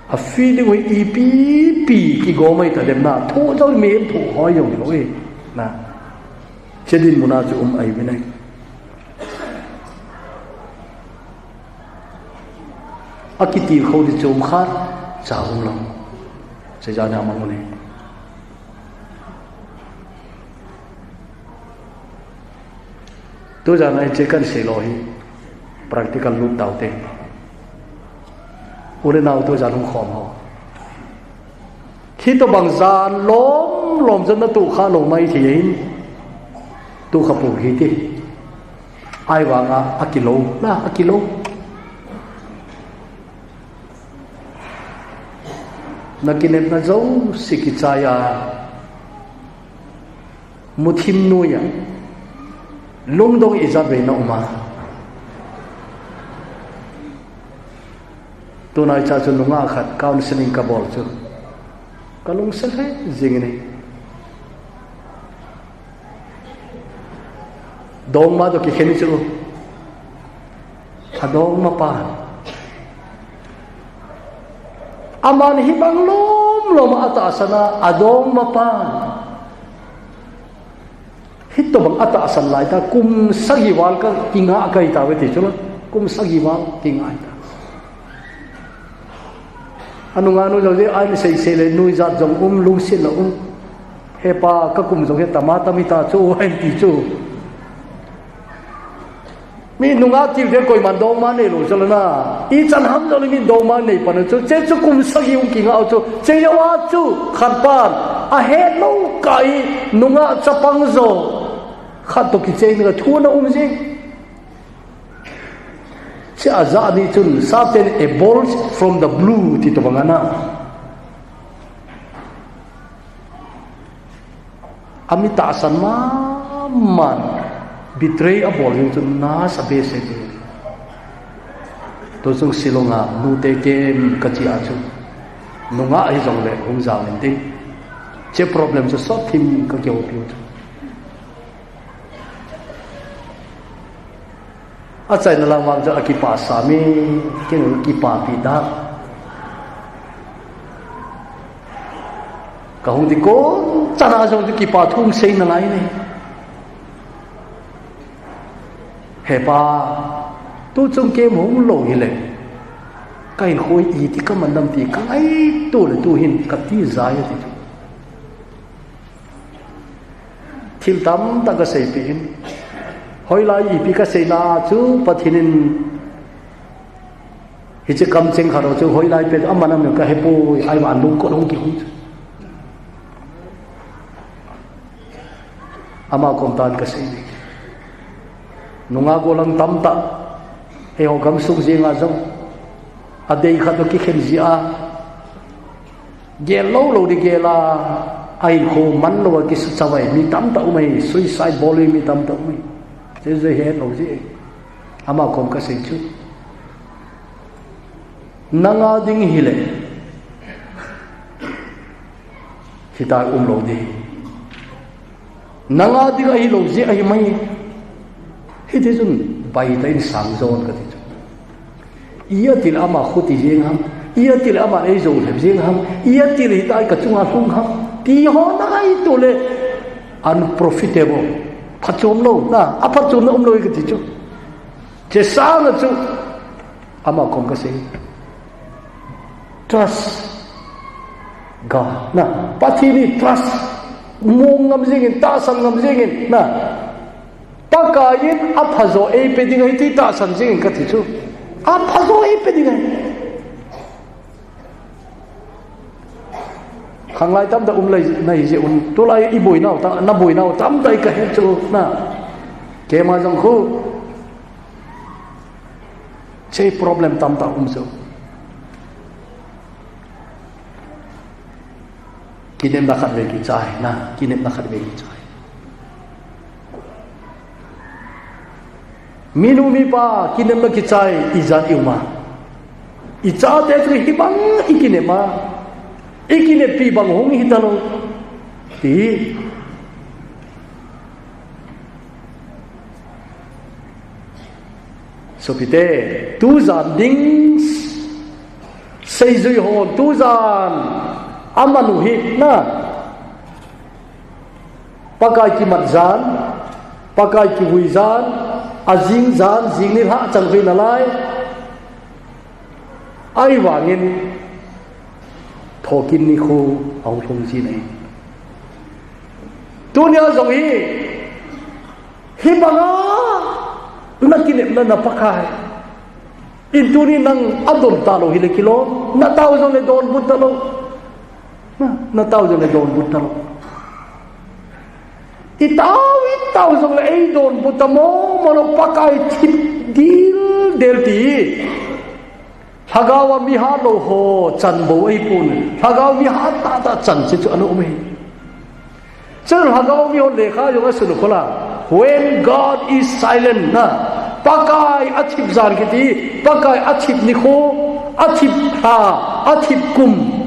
A feeling u hi ipi pi kigom ahi ta dem na, thoh jong mihem thoh hoi jong hilou e. Na. Chuche dinmun a chu um ahi ve nai. Akitilkhou di chom khat cha umlou. Chuche jan a mang u le. Tujan a hiche kahin seilou hi practical lut taute. U le nao tujan hung khom ho. Hitobang jan lom lom jan na tukha lou maithei ahin. Tukha pou hite. Ahivanga akilou, na akilou. Na kinepna jouse kichai a. Muthim noiya. Lungdong ijat vei na um a. Tunaicha chu nungah khat counseling kabol chu. Kalungset lheh jing in ahi. Dongma toh kikhen chu. Adongma pan. Aman hibang lom lom a atahsan a, adongma pan. Hitobang atahsan lai ta, kum sagi val ka kinga kai tave ti chu la. Kum sagi val kinga ta. Anunga nu jong jeh a ahin seisei le nuijat jong um, lungsetna um. He pa, ka kum jong hi tama tam hita chu, ahin ti chu. Mi nungah tiu te koiman dongma neilou chu la na. Ichan ham jong le mi dongma nei pan chu. Chuche chu kum sagi hung kinga u chu. Chuche jou a chu khat pan ahet lou kah a nungah chapang jo khat toh kichai na thu ana um jing. Chuche ajeh a ni chun Satan a bolt from the blue ti tobang ana. Ami tahsan maman betray abol jing chun nasa behseh e. Tuchung Shillong a nute camp kache a chu. Nungah hijongle hung jao intin. Chuche problem chu sot thim kakihoupi u chu. Achaina lang vang chu akipah sam e, kei jong kipapi da. Kahung ding kon chan a jong chu kipa thu sei nalai e. He pa, tuchung camp hung lou hile, kahinkho iti kaman dem ti kangaito le tuhin kati jai e ti chu. Thil tamtah kaseipeh in. Hoilai ipi kaseina chu Pathen in hiche kamcheng khat ho chu hoilai pet aman amin kahepoi, ahivang lungkot hung kihung chu. Ama kom tan kasei ding. Nungah gollhang tamtah, eiho gamsung jenga jong, adei khat toh kikhen jeh a, gel lou lou ding gel a, ahinkho man lou a kisuchavai mi tamtah um ahi, suicide bol mi tamtah um ahi. Chuche jong het lou jeh. Ama kom kasei chu. Nanga ding hile, ta umlou ding. Nanga ding ahilou jeh ahi mai. Hiti chun baitah in sang jon kati chu. Ijat tile ama khuti jeng ham, ijat tile ama eijo lhep jeng ham, ijat tile hitia kachunga lhung ham, ti ho nangaito le unprofitable. Phachom lou, na, aphachomna umlou kati chu. Hiche sanga chu, ama kom kasei. Trust God. Na, Pathen hi trust. Mong ngam jengin, tahsan ngam jengin, na. Pakaiyin aphajo eipe ding ahi ti tahsan jengin kati chu. Aphajo eipe ding ahi. Khanglai tamtah um lai nahi jeh un. Tulai iboinau ta, naboinau tamtah kahe chu, na. Keima jong khu. Hiche problem tamtah um chu. Kinepna khatvei kichai, na, kinepna khatvei kichai. Minu mipa, kinepna kichai, ijat i um a. Ichate chu hibang ikinep a. Ikineppi bang hung hitalou. Ti. Sopite, tujan ding seijui hon, tujan amanu hi, na. Pakai kimat jan, Pakai kivui jan, ajing jan, jing nilhah chang vei nalai. Ahivangin, thokin nikho ahung lhung jin ahi. Tunia jong hi, hibanga nakinepna na Pakai in tuni nang adon talou hile kilom, natao jongle donbut talou. Na, natao jongle donbut talou. Itao, itao jongle eidonbut ta mong mong lou, Pakai thip dildel ti. Lhagao a mi hatlou ho chan bou ahipon, lhagao mi hat tahtah chan chu chu ana um ahi. Chule lhagao mi ho lekha jong asun u khola, when God is silent, na, Pakai athip jan kiti, Pakai athip nikho, athip lha, athip kum.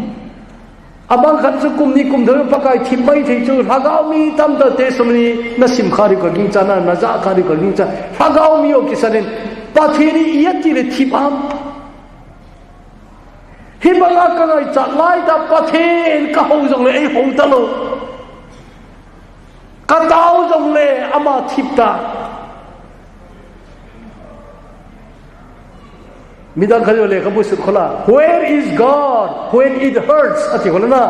Abang khat chu kum ni kum thum Pakai thip maithei chu, lhagao mi tamtah testimony nasim kha diu kagingcha, na, najah kha diu kagingcha. Lhagao mi ho kisanin, Pathen hi ijat tile thip ham. Hibanga kangaichat laitah Pathen kahou jongle eihou talou. Katao jongle ama thip ta. Midang khat in lekhabu sut khola, "Where is God when it hurts?" ati khola na.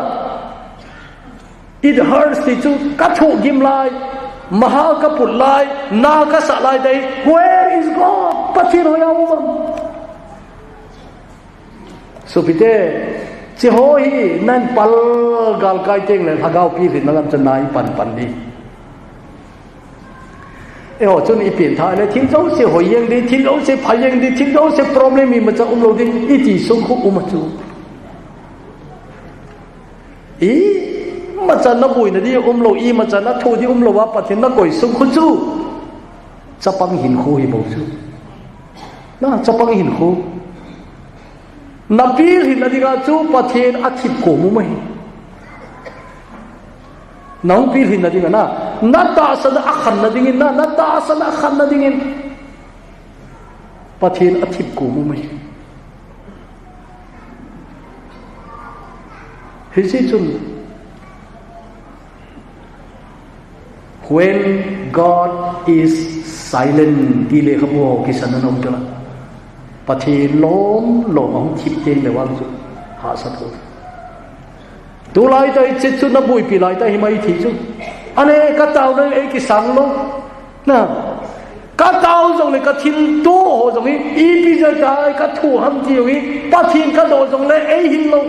It hurts ti chu kathuhgim lai, maha kaput lai, na kasah lai tah hi, "Where is God?" Pathen hoiya um am? Sopite, hiche ho hi nahin pal galkai tengle lhagao pilhinna lam chu nahin pan pan ding. Eiho chun ipen tha le thil jouse hoi jeng ding, thil jouse pha jeng ding, thil jouse problem imacha umlou ding, iti sung khu um a chu. Imacha naboina ding umlou, imacha nathoh ding umlou a Pathen nakoi sung khu chu. Chapang hinkho hi bou chu. Na, chapang hinkho. Napilhinna dinga chu Pathen athip kom um ahi. Nahung pilhinna dinga na, natahsan a khanna dingin na, natahsan a khanna dingin Pathen athip kom um ahi. Hijeh chun, "When God is silent," ti lekhabu ho kisan ana um tala. Pathen lom lom ahung thip tengle vang chu hahsa tho. Tulai tah hiche chu naboipi laitah hi maithei chu. Ane kataona eikisang lou. Na, katao jongle kathilto ho jong hi, ipi jeh a kathoh ham ti jong hi, Pathen kadoh jongle eihil lou.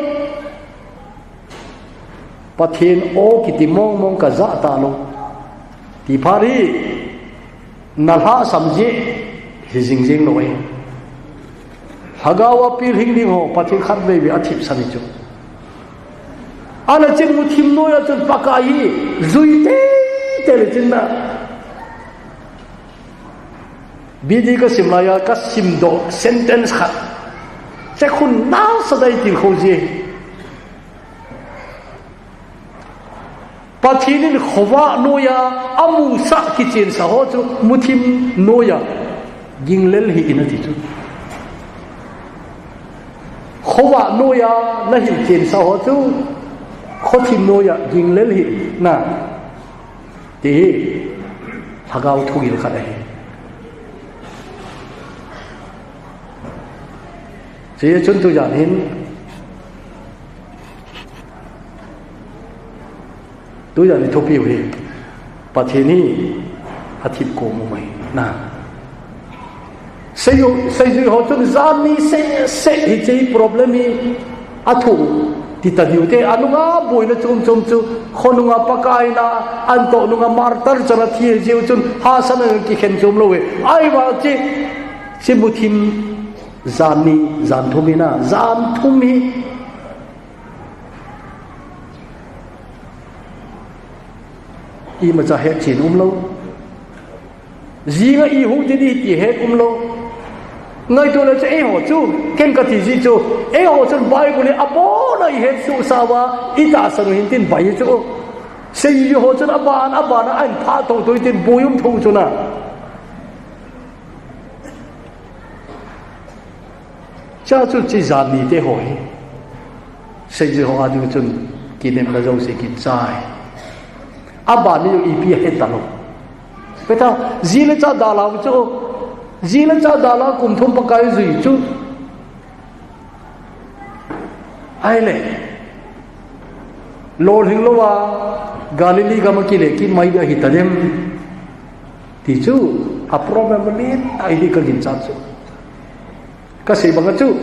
Pathen o kiti mong mong kajah talou. Ti phat hi, nalhahsam jeh hi jing jeng lou ahi. Lhagao a pilhing ding ho, Pathen khatvei vei athipsan hi chu. Ana chun mu thim noiya chun Pakai hi jui teitei le chun na. B D kasim laiya kasimdoh sentence khat. Hiche khun nasa dai tilkhou ji. Pathen in khovah noiya amusah kichensa ho chu muthim noiya ginglel hih in ati chu. Khovah noiya nahil chensa ho chu khothim noiya ginglel hih in ati hi lhagao thugil khat ahi. Chuche chun tujan hin tujan i thupiu hi Pathen hi athip kom u mai na. Seijui ho chun jan ni seh seh hiche problem hi athu tita diu te, anunga boina chom chom chu khonunga Pakai na anto nunga martyr chana thi jiu chun hahsatna kikhen chom lou e. Ahivang chu hiche muthim jan ni jan thum hi na, jan thum hi imacha hetchen umlou. Jinga ihung ding ti het umlou. Ngaito le chu eiho chu, ken kati ji chu, eiho chun Bible hi abona ihetsuhsah uva itahsan u hin tin bai chu. Seijui ho chun aban aban a ahin phah thouthou tin boi um thou chu na. Chuche chu hiche jan ni te ho hi seijui ho ading chun kinemna jouse kichai. Aban ni jong ipi ahet talou. Peter, ji le cha dalhau chu, ji le cha dalha kum thum Pakai jui chu. Ahile lolhing louva Galilee gam a kile kit mai dia hita dem ti chu a problem len ahi kaginchat chu. Kasei banga chu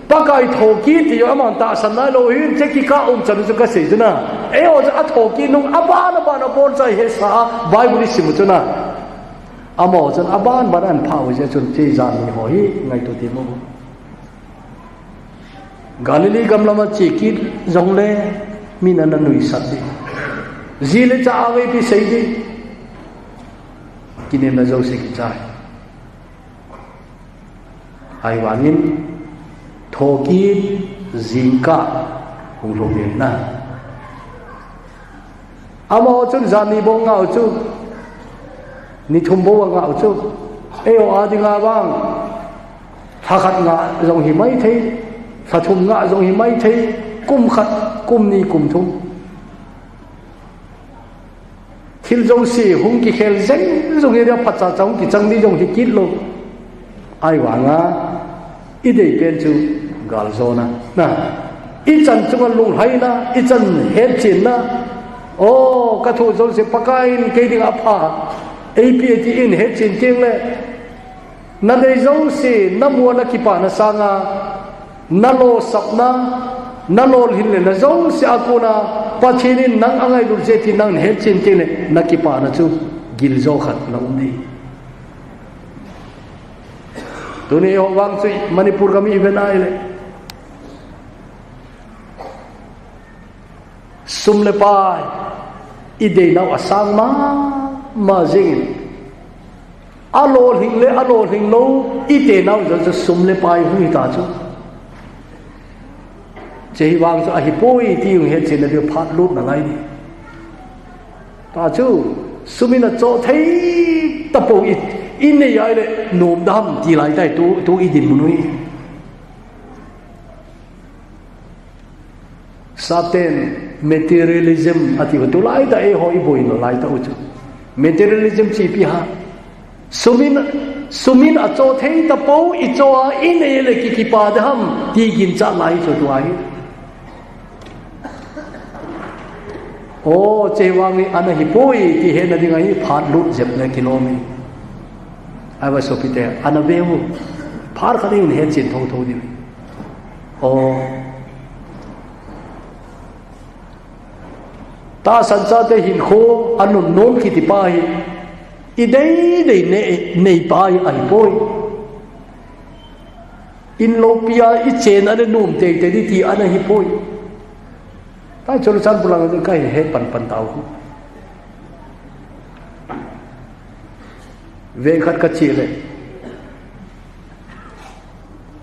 Pakai thokit ti jong aman tahsan nailou hin hiche kikah umchan chu kasei chu na. Eiho chu athokit nung aban aban a bolcha ihetsah a Bible isim u chu na. Amaho chun aban ban ahin phah u jeh chun hiche jan ni ho hi ngaito temin. Galilee gam lama che kit jongle min ana nuisat ding. Ji le cha a veipi sei ding. Kinemna jouse kichai. Ahivangin thokit jingkah hung lhung ding na. Amaho chun jan ni bou angah u chu, ni thum bou angah u chu. Eiho a dinga vang lha khat ngah jong hi maithei, lha thum ngah jong hi maithei, kum khat, kum ni, kum thum. Thil jouse hung kikhel jeng jong hi dia, phatcha cha hung kichang ding jong hi kit lou. Ahivanga idei pen chu galjona na. Ichan chunga lunglhaina, ichan hetchenna. O, kathoh jouse Pakai in kei dinga apha eipeh e tin hetchen teng le, nadei jouse, namu a nakipana sanga, nalosapna, nalolhinna jouse a kona Pathen in nang angailut e ti nang hetchen teng le, nakipana chu giljo khat na um ding. Tuni eiho vang chu Manipur gam i ven ahile, sum le pai ideinau asang mama jengin, alolhing le alolhing lou itenau jong chu sum le pai hung hita chu. Hiche hi vang chu ahipoi ti hung hetchenna diu phat lut nalai ding. Tua chu sum in achoh thei tapou i, inei ahile nom dem ti lai tai tu, tu idinmun u hi. Satan materialism ati u tulai tah eiho iboina lai tah u chu. Materialism chu ipi ham? Sum in, sum in achoh thei tapou, ichoh a inei le ki, kipa dem ti ginchat lai chu tua hi. O, hiche vang hi ana hipoi ti hetna dinga hi phat lut jep le kilom e. Ahivang sopite, ana veu. Phat khat in hetchen thotho ding. O, tahsan chate hinkho anunnom kiti pa hi, ideidei nei, neipa hi ahipoi. In loupia ichen a le nom teitei ding ti ana hipoi. Tua chu Churachandpur lang kahin het panpan tau. Veng khat kache le,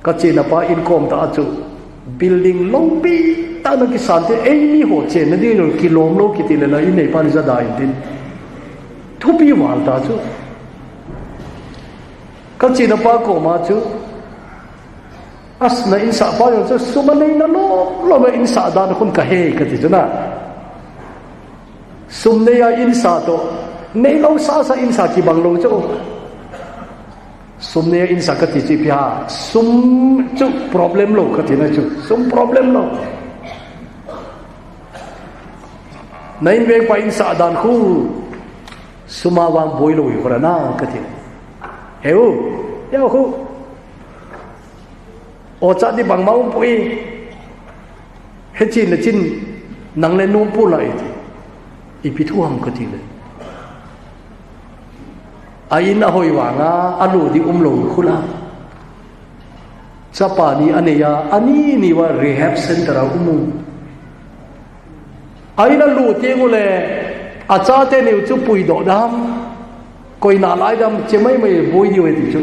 kachena pa in kom tah a chu building loupi Tana kisan te, eimi ho chenna ding lo kilom lo kiti le la, i neipa ni jada in tin. Thupi val ta chu. Ka china pa koma chu. Asna insah pa jong chu, sum a neina lom lom a insah dan khun ka he kati chu na. Sum nei a insah to. Nei lo sasa insah kibang lo chu. Sum nei a insah kati chu ipi ham. Sum chu problem lo kati na chu. Sum problem lo. Na inveng pa insah dan khu. Sum a vang boi lo hi khora na kati. Heu. Yau khu. O cha di bang ma um pui. He chin le chin nang le num pu la iti. Ipi thu ham kati le. A in a hoi vanga, a lu di um lo khu la. Chapa ni a nei a, ani ni va rehab center a um u. A in a lu ti ngu le, a chate ni u chu pui do dam. Koi na lai dam, che mai mai boi di u e ti chu.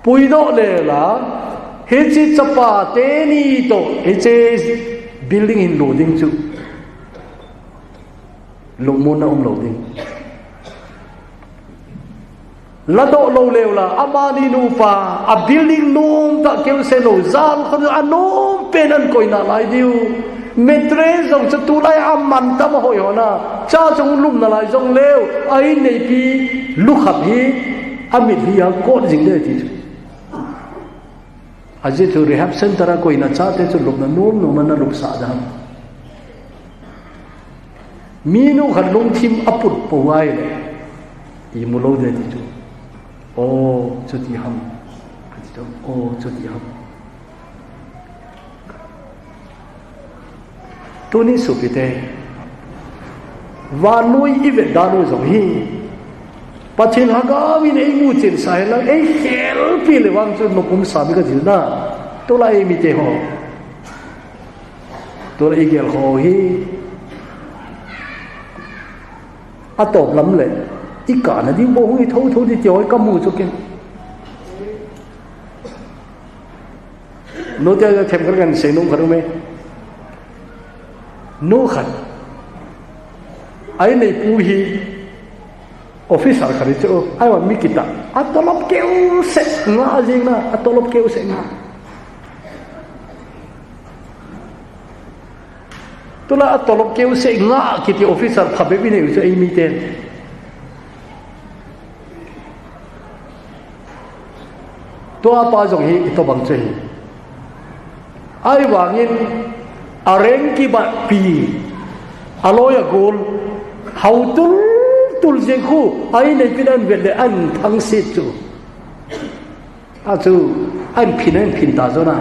Pui do le la, hichi chapa te ni to, hichi building in lu ding chu. Lungmon na um lo ding. La do lo le la, ama ni nu pa, a building num ta keu se lo, zal khon a num pen an koi na lai diu. Metre jong chu tu lai a man tam a hoi hona. Cha chung lum na lai jong leu, a in nei pi, lu khap hi, a mit hi a kot jing de ti chu. A ji chu rehab center a koi na chate chu lupna num num na lupsa dam. Mi nu khat lungthim a put po ai le. I mu lo de ti chu. O, chu ti ham. Ti chu. O, chu ti ham. Tuni sopite, vannoi i vet dan u jong hi, Pathen lhagao in ei mu chin sa hen lang, ei khel pi le vang chu nop um sa mi ka jil na. Tula ei mite ho. Tula i gel ho hi. A top lam le, i ka na ding bo hung i tho tho di ti hoi ka mu chu ken. Nu te a them kar kan sei nung khat um e. Nu khat. Ai nei pu hi officer khat chu, ai wan mi kita. A tolop keu se nga jing na, a tolop keu se nga. Tula a tolop keu se nga kiti officer pha be bi nei chu ei mi ten. Tua pa jong hi i tobang chu hi. Ai vangin a reng kibat pi, a loi a gol, hau tul tul jeng khu, ai nei pin an vet le an thang sit chu. A chu, an phin an phin ta jona.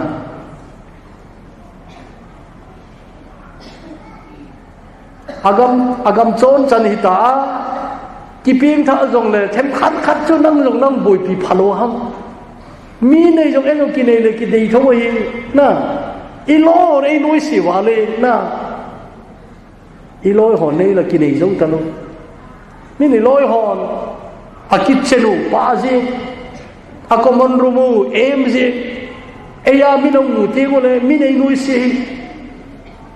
Agam, agam chon chan hi ta a, kiping tha jong le, them khat khat chu nang jong nang boipi phalo ham. Mi nei jong en jong kinei le kidei tho hi, na. I lo rei noi si va le, na. I loi hon nei la kinei jong ta lo. Min i loi hon, a kitchen u pa jing, a common room u em jing, ei a min a mu ti ko le, min ei noi si hi.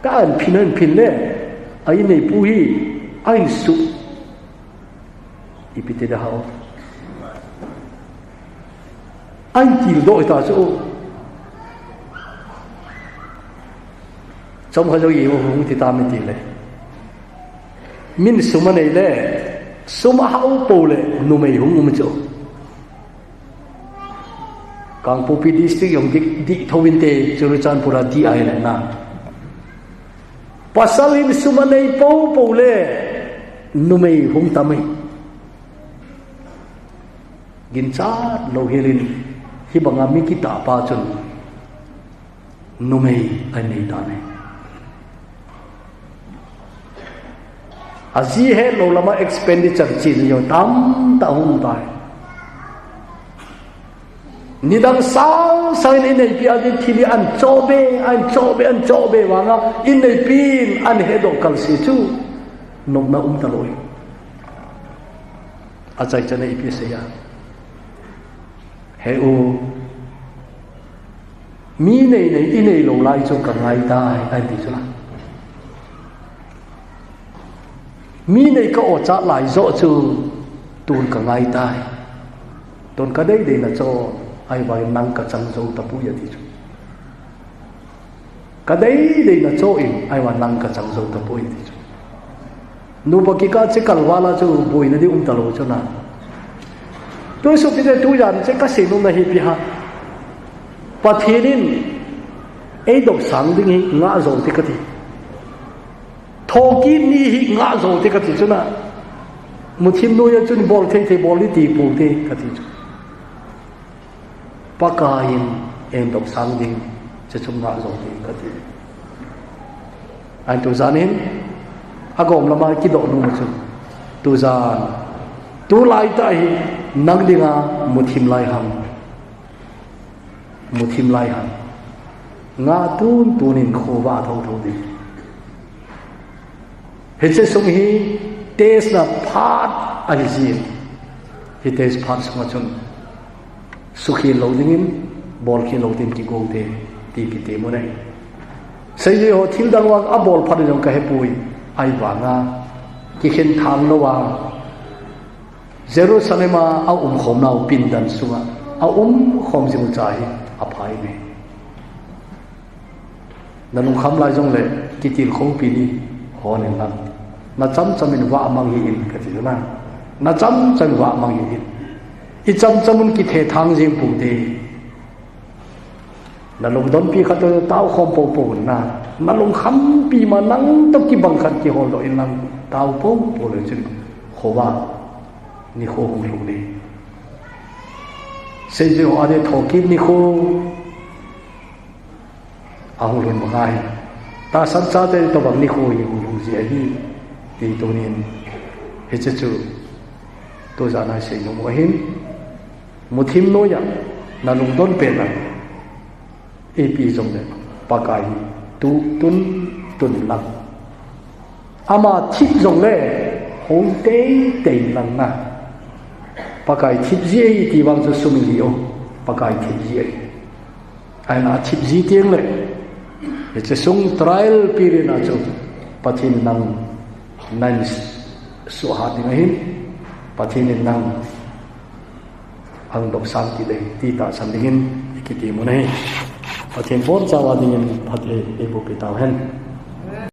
Ka an phin an phin le, a in nei pu hi, a in su. Ipi ti da hao. A in til do ta chu. Chom kha jo i hung ti ta mi ti le. Min sum a nei le, sum a hau po le, numei hung um chu. Kangpokpi district jong di, di tho in te, Churachandpur a di ai le na. Pasal in sum a nei po po le, numei hung tam e. Ginchat lo hel in, hi banga mi kita pa chun, numei a nei ta ne. A ji het lo lama expenditure chin yo tam ta hung tai. Nidang sang sang in i neipi a ding thil hi an chobe, an chobe, an chobe vanga, i neipi in an he dong kal si chu, nopna um ta lo hi. A chai chan a ipi sei a. He u, Mi nei nei i nei lou lai chu ka ngai tai, ahi ti chu la. Mi nei ka o cha lai joh chu tun ka ngai tai. Tun ka dei dei na cho, ahivangin nang ka chang jou tapoi ati chu. Ka dei dei na cho in, ahivangin nang ka chang jou tapoi ati chu. Nupa kikah che kalval a chu boina ding um talou chu na. Tuisuh pite tujan che ka seinom na hi ipi ham. Pathen in ei dopsang ding hi ngah jou te kati. Thokit ni hi ngah jou te kati chu na. Muthim noiya chun bol thei thei bol ni ti pou te kati chu. Pakai in ei dopsang ding, che chu ngah jou te kati. Ahin tujan hin, agom lama kidoh nom chu. Tujan, tulai tah hi, nang dinga muthim lai ham. Muthim lai ham. Ngah tun tun in khovah tho tho ding. Hiche sung hi test na phat ahi jin. Hi test phat sunga chun sukhel lou dingin, bolkhel lou dingin kigo te, ti kitem u ahi. Seijui ho thil dang vang abol phat jong ka hepoi, ahivanga kikhen thang lou a, Jerusalem a aumkhom nau pindan sunga aumkhom jing u cha hi aphai me. Na lungkham lai jongle kitilkhou pi ni hon in lang. Na chamcham in vah mang hih in kati chu na. Na chamcham in vah mang hih in. I chamcham un kithethang jing pou te. Na lungdonpi khat toh taokhom poupou na. Na lungkhampi ma nang toh kibang khat kiholdoh in lang tao poupou le chun khovah nikho hung lhung ding. Seijui ho a ding thokit nikho ahung lhun banga hi. Tahsan chate tobang nikho hi hung lhung ji ahi. Ti tunin hiche chu tujan a seinom u ahin. Muthim noiya na lungdon pen a ipi jongle Pakai hi tu tun tun lang. Ama thip jongle hung tei tei lang na. Pakai thip ji ahi ti vang chu sumil hih o. Pakai thip ji ahi. Ahina thip ji teng le hiche sung trial period a chu Pathen in nang nahin suhat ding ahin. Pathen in nang ahung dopsang kit ding ti tahsan dingin i kitem u ahi. Pathen bonchauva dingin phatthei eiboh peh tau hen.